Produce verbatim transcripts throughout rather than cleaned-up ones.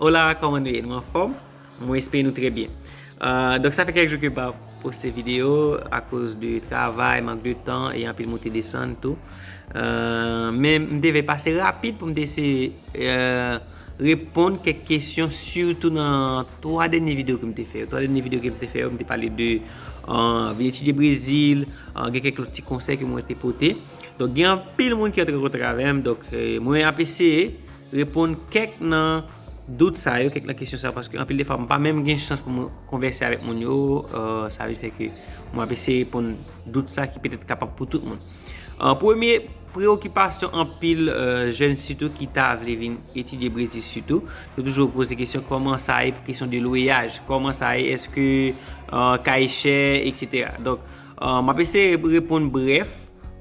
Hola, kòman nou ye? Nou anfòm? Mwen espere nou trè byen. Euh, donk, sa fè kèk jou ke m pa poste videyo akoz de travay, mank de tan e anpil moute desann tou. Euh, men m te vle pase rapid pou m te eseye euh, reponn kèk kesyon, sitou nan twa dènye videyo ke m te fè yo. Twa dènye videyo ke m te fè yo, m te pale de euh, vin etidye Brezil, euh, gen kèk lòt ti konsèy ke mwen te pote. Donk, gen anpil moun ki antre an kontak avè m. Donk, euh, mwen ap eseye reponn kèk nan dout sa yo, kèk nan kesyon sa yo, paske anpil de fwa, m pa menm gen chans pou mwen konvèse avèk moun yo. Euh, sa vin fè ke mwen ap eseye reponn dout sa ki petèt kapab pou tout moun. Euh, premye preyokipasyon anpil euh, jèn sitou ki ta vle vin etidye Brezil sitou, yo toujou poze kesyon kòman sa ye pou kesyon de lweyaj, kòman sa ye, èske euh, kay chè, etsetera. Donk, euh, m ap eseye reponn brèf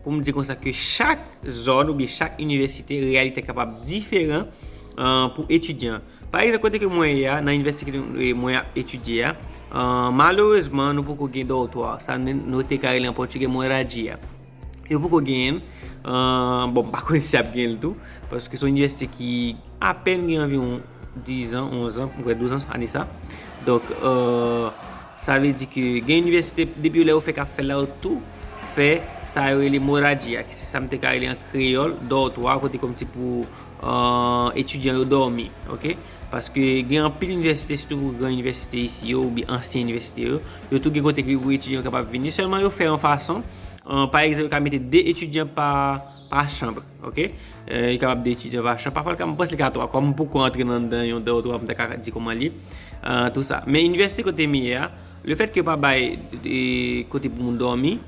pou m di konsa ke chak zòn oubyen chak inivèsite, reyalite kapab diferan euh, pou etidyan. Pa egzanp, kote ke mwen ye a, nan inivèsite ke mwen ap etidye a, euh, malerezman, nou poko gen dòtwa. Sa nou, nou te ka rele an pòtigè moradia. Yo poko genyen l. Euh, bon, m pa konnen si y ap genyen l tou, paske se yon inivèsite ki apèn gen anviwon diz an, onz an, m kwè douz an ane sa. Donk, euh, sa vle di ke gen inivèsite, depi lè yo fèk ap fè l la, yo tou fè sa yo rele moradia, ki se sa m te ka rele an kreyòl, dòtwa, kote kòmsi pou euh, etidyan yo dòmi, oke? Paske gen anpil inivèsite, sitou pou gran inivèsite isi yo, oubyen ansyen inivèsite yo, yo tou gen kote ke pou etidyan yo kapab vini. Sèlman yo fè yon fason, euh, pa egzanp, yo ka mete de etidyan pa, pa chanm, oke? Euh, li kapab de etidyan pa chanm. Pafwa, li ka, m panse li ka twa, kòm m poko antre nan, nan yon dòtwa, m ta ka di kòman li ye, euh, tou sa. Men inivèsite kote m ye a, lefètke yo pa bay e, kote pou moun dòmi,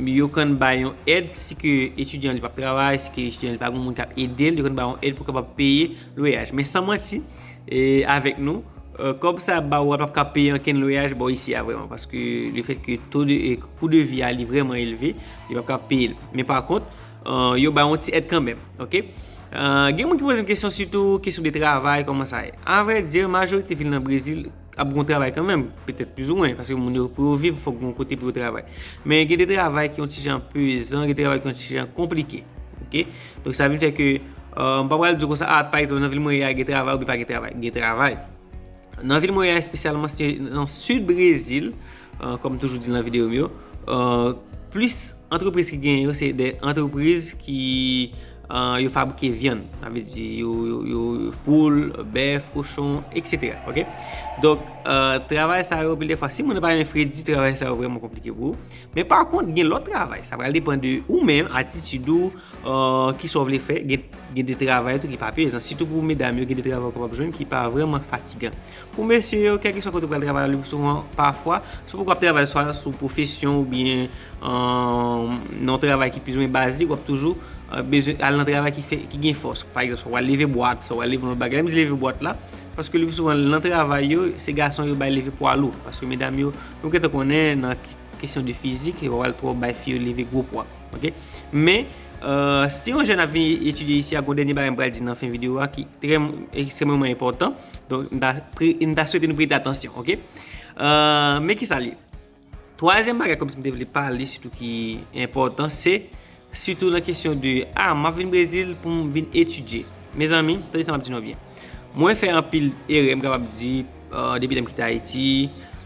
yo konn bay yon èd si ke etidyan li p ap travay, si ke etidyan li pa gen moun k ap ede l, yo konn bay yon èd pou kapab peye lweyaj. Men san manti, e, avèk nou, euh, kòb sa y ap ba ou a p ap ka peye ankenn lweyaj bò isi a vrèman, paske lefètke to de, e, kou de vi a li vrèman elve, li p ap ka peye l. Men pa kont, euh, yo bay yon ti èd kanmenm, oke? Euh, gen moun ki poze m kesyon, sitou kesyon de travay, kòman sa ye? Avrèdi, majorite vil nan Brezil, ap gon travay kanmenm, petèt plizoumwen, paske moun yo, pou yo viv, fòk gen yon kote pou yo travay. Men gen de travay ki yon ti jan pezan, gen travay ki yon ti jan konplike. Oke? Donk, sa vin fè ke, euh, m pa pral di w konsa, a, pa egzanp, nan vil mwen ye a, gen travay oubyen pa gen travay. Gen travay. Nan vil mwen ye a, espesyalman, se nan sid Brezil, euh, kòm m toujou di nan videyo m yo, euh, plis antrepriz ki genyen yo, se de antrepriz ki euh, yo fabrike vyann. Sa vle di yo, yo, yo poul, bèf, kochon, etsetera. Oke? Donk, euh, travay sa yo, anpil de fwa, si moun nan pa renmen fredi, travay sa yo vrèman konplike pou ou. Men pa kont, gen lòt travay. Sa pral depann de ou menm, atitid ou, euh, kisa w vle fè. Gen, gen de travay tou ki pa pezan. Sitou pou medam yo, gen de travay ou kapab jwenn ki pa vrèman fatigan. Pou mesye yo, kèlkeswa kote w pral travay la, le pli souvan, pafwa, se poko ap travay swa sou pwofesyon oubyen euh, nan yon travay ki plizoumwen bazik, w ap toujou euh, bezwen al nan travay ki fè, ki gen fòs. Pa egzanp, swa w al leve bwat, swa w al leve yon lòt bagay. Lè m di leve bwat la, paske le pli souvan nan travay yo, se gason yo bay leve pwa lou. Paske medam yo, nou gentan konnen nan kesyon de fizik, yo pa pral twò bay fi yo leve gwo pwa. Oke? Men, euh, si yon jèn ap vin etidye isi a, gon dènye bagay m pral di nan fen videyo a ki trè, ekstrèmeman enpòtan. Donk, m ta, pre- m ta swete nou prete atansyon, oke? Euh, men kisa l ye? Twazyèm bagay kòmsi m te vle pale, sitou ki enpòtan, se sitou nan kesyon de, a, m ap vin Brezil pou m vin etidye. Mezanmi, tande sa m ap di nou byen. Mwen fè anpil erè, m kapab di, euh, depi lè m kite Ayiti,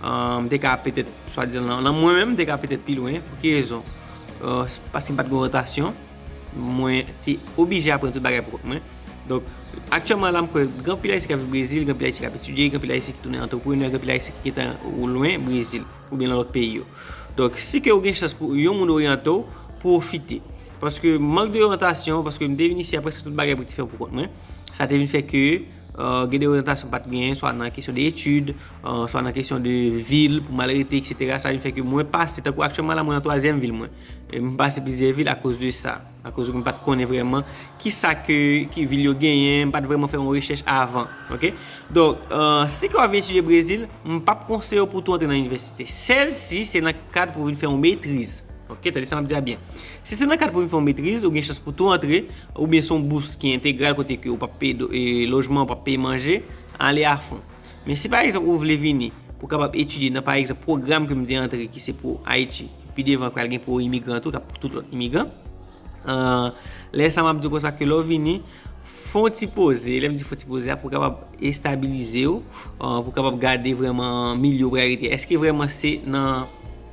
euh, m te ka petèt, swadizan, nan, nan mwen menm, m te ka petèt pi lwen. Pou ki rezon? Euh, paske m pa t gen oryantasyon, mwen te oblije aprann tout bagay pou kont mwen. Donk, aktyèlman la, m kwè gen anpil Ayisyen k ap viv Brezil, gen anpil Ayisyen k ap etidye, gen anpil Ayisyen ki tounen antreprenè, gen anpil Ayisyen ki gentan lwen Brezil oubyen nan lòt peyi yo. Donk, si ke ou gen chans pou yon moun oryante w, pwofite. Paske mank de oryantasyon, paske m te vin isi a, prèske tout bagay pou te fè pou kont mwen. Sa te vin fè ke, euh, gen de oryantasyon m pa t genyen, swa nan kesyon de etid, euh, swa nan kesyon de vil pou m al rete, etsetera. Sa vin fè ke mwen pase, tankou aktyèlman la, mwen nan twazyèm vil mwen. E m pase plizyè vil akoz de sa. Akoz mwen pa t konnen vrèman kisa ke, ki vil yo genyen, m pa t vrèman fè yon rechèch avan, oke? Donk, euh, si ke w ap vin etidye Brezil, m p ap konseye w pou tou antre nan inivèsite. Sèl si se nan kad pou w vin fè yon metriz. Oke, tande sa m ap di a byen. Si se nan kad pou w vin fè yon metriz, ou gen chans pou tou antre, oubyen se yon bous ki entegral kote ke ou p ap peye do- e, lojman, ou p ap peye manje, ale a fon. Men si pa egzanp ou vle vini pou w kapab etidye nan pa egzanp pwogram ke m te antre ki se pou Ayiti, pi devan pral gen pou imigran tou, k ap pou tout lòt imigran. Euh, lè sa m ap di w konsa ke lè w vini, Fè yon ti poze, lè m di fè yon ti poze a, pou w kapab estabilize w, uh, pou w kapab gade vrèman milye w pral rete. Èske vrèman se nan,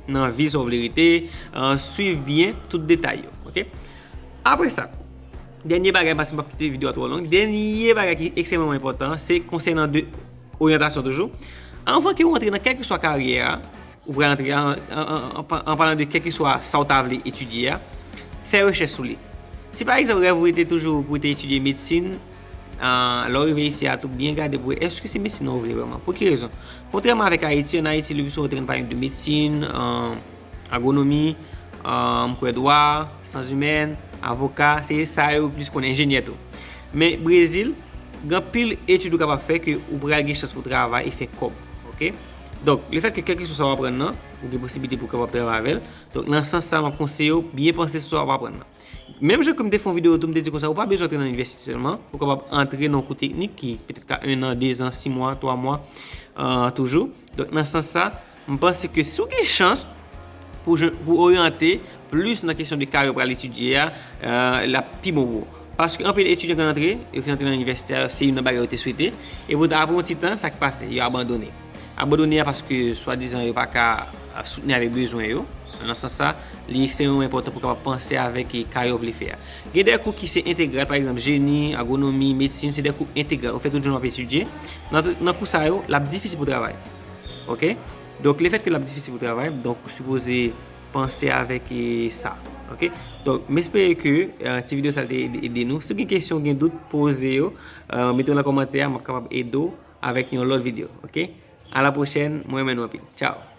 nan vil sa w vle rete? Uh, swiv byen tout detay yo, ok? Apre sa, dènye bagay, paske m p ap kite videyo a twò long, dènye bagay ki ekstrèmeman enpòtan, se konsènan de oryantasyon toujou. Anvan ke w antre nan kèlkeswa karyè a, ou pral antre an, an, an, an, an palan de kèlkeswa sa w ta vle etidye a, fè rechèch sou li. Si pa egzanp, rèv ou te toujou pou te etidye medsin, ah, lè w rive isi a tou, byen gade pou wè èske se medsin nan ou vle vrèman. Pou ki rezon? Kontrèman avèk Ayiti, ann Ayiti, le pli souvan ou te konn pale de medsin, ah, agwonomi, ah, m kwè dwa, syans imèn, avoka, se sa yo plis konnen, enjenyè tou. Men Brezil, gen anpil etid ou kapab fè ke ou pral gen chans pou travay e fè kòb, ok? Donk, lefètke kèlkeswa sa w aprann nan, ou gen posiblite pou w kapab travay avè l. Donk, nan sans sa, m ap konseye w byen panse sou sa w ap aprann nan. Menm jan ke m te fè yon videyo tou, m te di konsa, ou pa bezwen antre nan inivèsite sèlman, ou kapab antre nan yon kou teknik ki petèt ka en an, de zan, sis mwa, twa mwa, ah, toujou. Donk, nan sans sa, m panse ke si w gen chans pou, jwenn- pou oryante plis nan kesyon de karyè w pral etidye a, ah, l ap pi bon pou ou. Paske anpil etidyan ki antre, yo fin antre nan inivèsite a, se youn nan bagay yo te swete, epoutan apre yon ti tan, sa k pase, yo abandone. Abandone a paske swadizan yo pa ka, ah, soutni avèk bezwen yo. Nan sans sa, li ekstrèmeman enpòtan pou w kapab panse avèk, eh, karyè w vle fè a. Gen de kou ki se entegral, pa egzanp, jeni, agwonomi, medsin, se de kou entegral. Ou fè tout jounen w ap etidye. Nan, nan kou sa yo, l ap difisil pou w travay. Ok? Donk, lefètke l ap difisil pou w travay, donk, ou sipoze panse avèk, eh, sa. Ok? Donk, m espere ke, eh, ti videyo sa te ede, ede nou. Si w gen kesyon, gen dout, poze yo. Eh, mete yo nan kòmantè a, m ap kapab ede w avèk yon lòt videyo. Ok? A la pwochèn, mwen renmen nou anpil. Tchao!